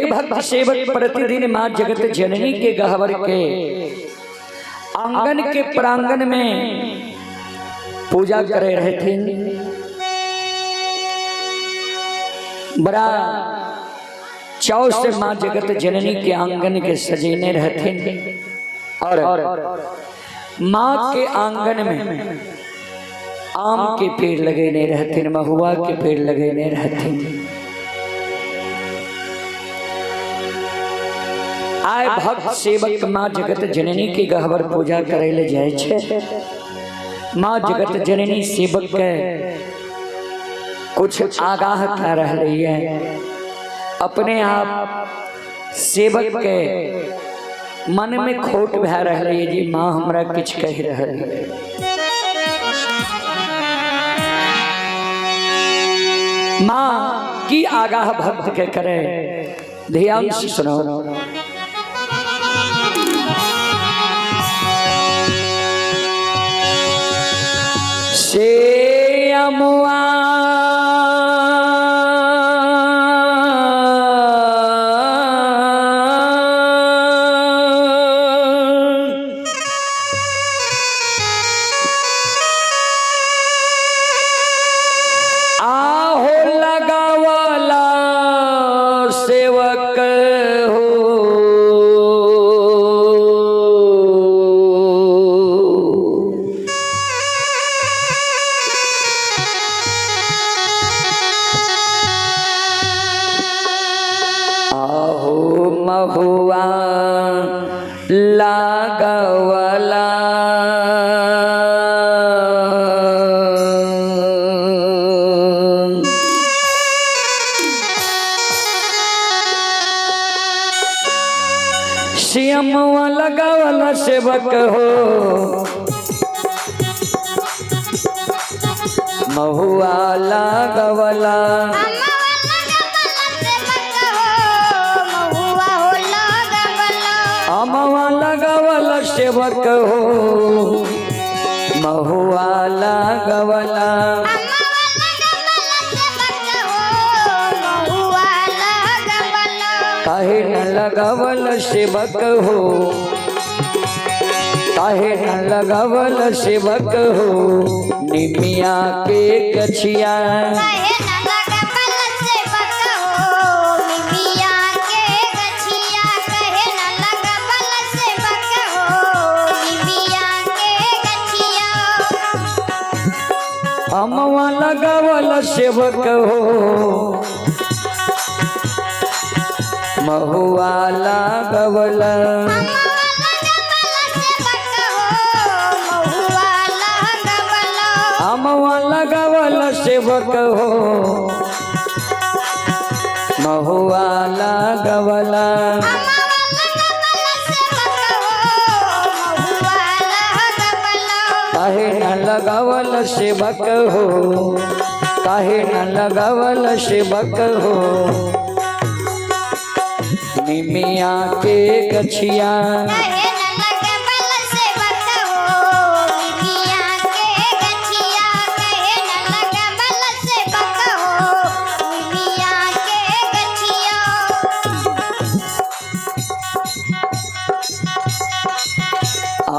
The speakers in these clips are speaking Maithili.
एक भक्त सेवक प्रतिदिन माँ जगत जननी के गहवर के आंगन के प्रांगण में पूजा करे रहे थे। बड़ा चाव से माँ जगत जननी के आंगन के सजेने रहते और माँ के आंगन में आम के पेड़ लगेने रहते, महुआ के पेड़ लगेने रहते। आए भक्त सेवक माँ जगत जननी के गहवर पूजा करे ले जाए छे। माँ जगत जननी सेवक के कुछ आगाह कर रही है। अपने आप सेवक के मन में खोट भै रही है जी माँ हमरा किछ कह रही है। माँ की आगाह भक्त के करे, ध्यान से सुनो। से अमुआ आहो लगावला सेवक हो, आहो महुआ लागवला श्यामवा लगावला सेवक हो, महुआ लागवला अमवा लगावला सेवक हो, महुआ लागवला काहे न लगावल सेवक हो, काहे न लगावल सेवक हो, निमिया के गछिया अमवा लगावल सेवक हो, महुआ लागवला अमवा लगावल सेवक हो, महुआ लागवला काहे न लगावल सेवक हो, काहे न लगावल सेवक हो, निमिया के गछिया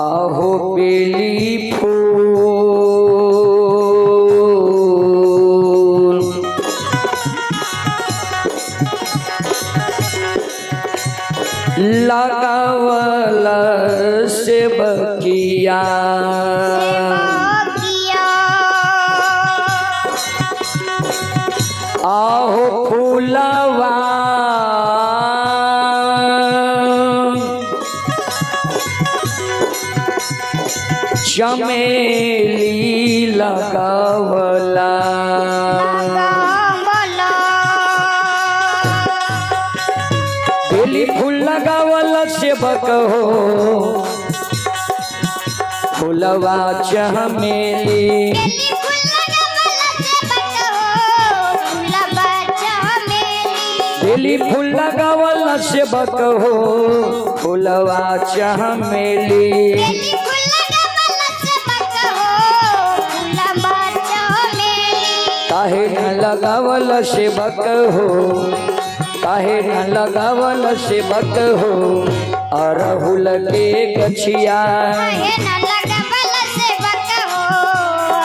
आहो बेली फूल लगावल सेवकिया आहो फूलवा चमेली लगावला बेली फूल लगावला सेवक हो, फूलवा चमेली बेली फूल लगावला सेवक हो, फूलवा चमेली काहे न लगावल सेवक हो, काहे न लगावल सेवक हो अरहुल के गछिया। काहे न लगवल सेवक हो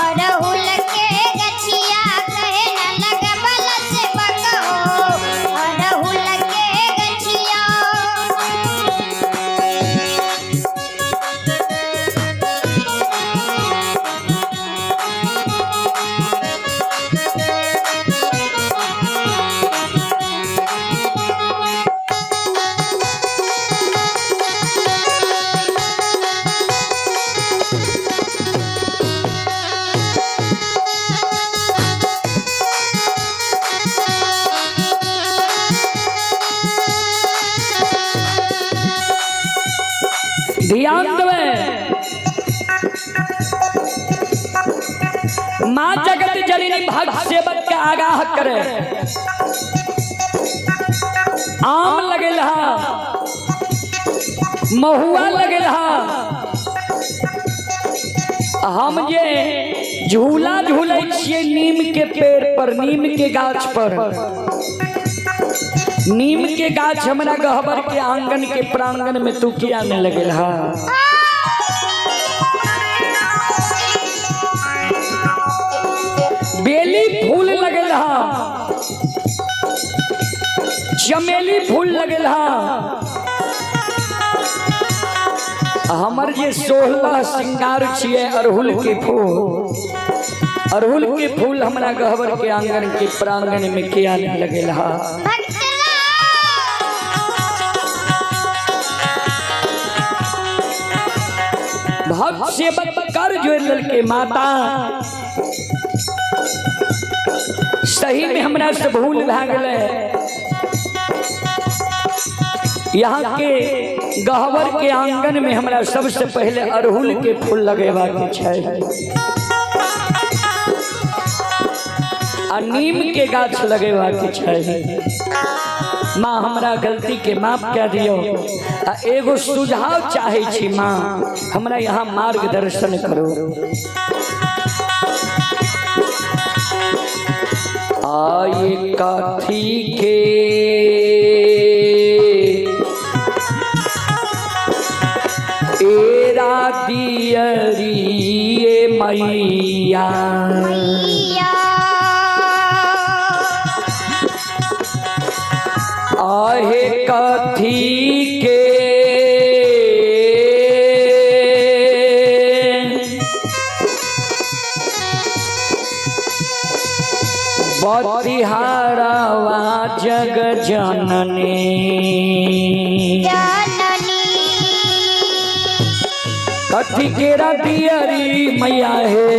अड़हुल के गछिया। काहे न लगवल सेवक हो अड़हुल के गछिया। ध्यान देवे, माँ जगत जननी भक्त सेवक के आगाह करे। आम लगेल हा, महुआ लगेल हा, हम जे झूला झूलै छियै नीम के पेड़ पर, नीम के गाछ पर। नीम के गाछ हमरा गहबर के आंगन के प्रांगण में तू किया नहीं लगेल हा। बेली फूल लगेल हा, चमेली फूल लगेल हा। हमर जे 16 श्रृंगार छियै अड़हुल के फूल, अड़हुल के फूल हमरा गहबर के आंगन के प्रांगण में किया नहीं लगेल हा। भक्त सेवक कर जोड़ ललके माता, सही में हमरा से भूल भए गेलै। यहाँ के गहबर के आंगन में हमरा सबसे पहले अड़हुल के फूल लगेबा के छै आ नीम के गाछ लगेबा के छै। माँ हमरा गलती के माफ कए दियौ आ एगो सुझाव चाहे छी माँ, हमरा यहाँ मार्गदर्शन करो। आये कथी के एरा दियरी मैया, मैया आहे कथी के बतिहारवा जग जननी। जननी कथी के दियरी मैया हे,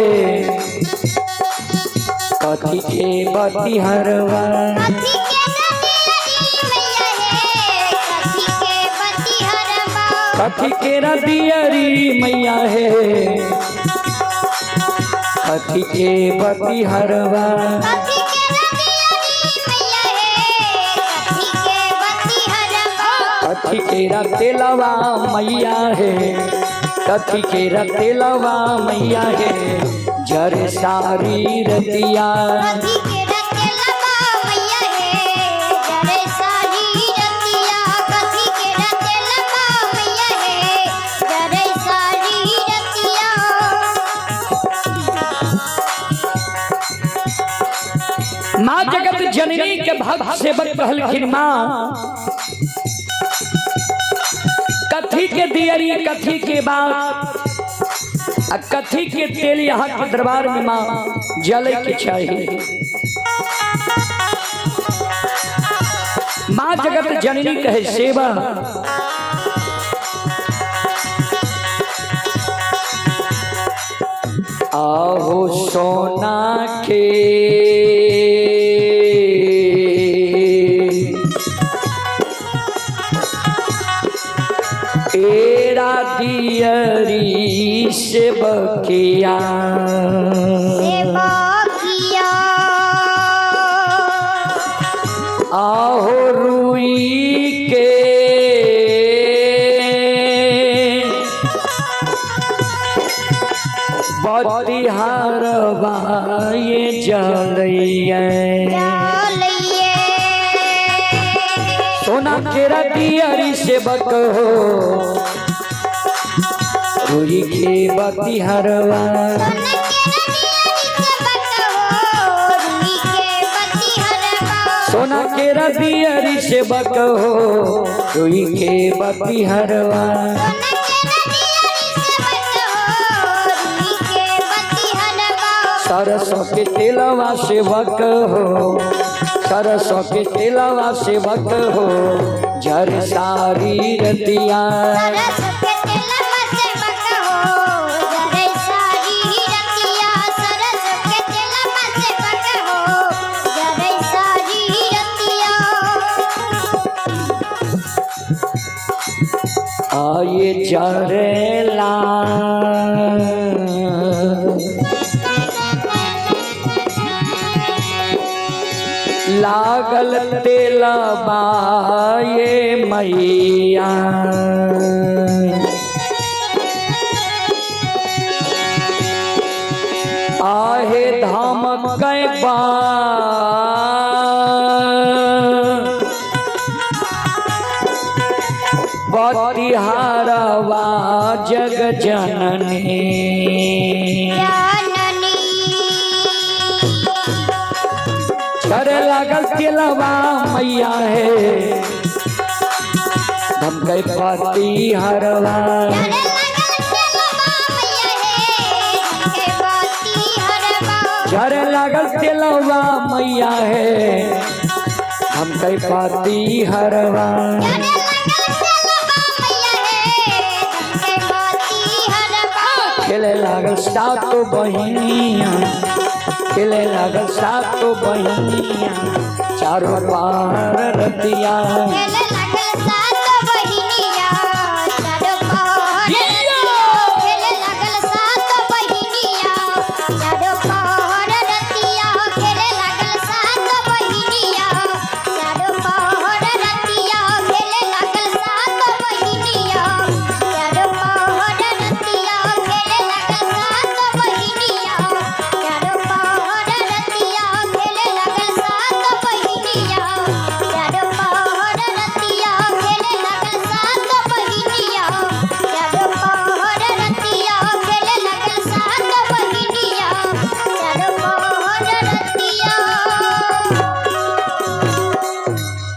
कथी के बतिहारवा। कथी के दियरी मैया हे, कथी के बतिहरवा। कथी के दियरी मैया हे, कथी के बतिहरवा। कथी के दियरी मैया हे, कथी के बतिहरवा। कथी के तेलवा मैया हे, कथी के तेलवा मैया हे, जर सारी रतिया। कथी के रतेलवा मैया हे, जरे सारी रतिया। कथी के रतेलवा मैया हे, जरे सारी रतिया। माँ जगत जननी के भक्त सेवक कहलखिन माँ कथी के दियरी, कथी के बात आ कथी के तेल यहाँ के दरबार में माँ जले के चाहिए। माँ जगत जननी कहे सेवा आहो सोना के एरा दियरी सेवकिया, सेवकिया आहो रुई के बतिहारवा ये जलैया। जलैये। सोना के रतियरी सेवक हो, रुई के बती हरवा। सोना के रतियरी सेवक हो, रुई के बती हरवा। सोना के रतियरी सेवक हो, रुई के बती हरवा। सोना के रतियरी सेवक हो, रुई के बती हरवा। सरसों के तेलवा सेवक हो, सरसों के तेलवा सेवक हो, झर सारी रतिया। सरस के तेलवा सेवक हो, जरे सारी रतिया। सरस के तेलवा सेवक हो, जरे सारी रतिया। आये जरेला लागल तेलवा ये मैया, आहे धाम कै बतिहारवा जग जननी। जननी। करे लागल तेलवा मैया है, धमकै पति हरवा। जरे लागल तेलवा मैया हे, धमके बती हरवा। झरे लागल तेलवा मैया है, धमकै पति हरवा। जरे लागल तेलवा मैया हे, धमके बती हरवा। खेले लागल सातो बहिनिया, खेले लागल सातो बहिनिया, चारों पार रतिया। खेले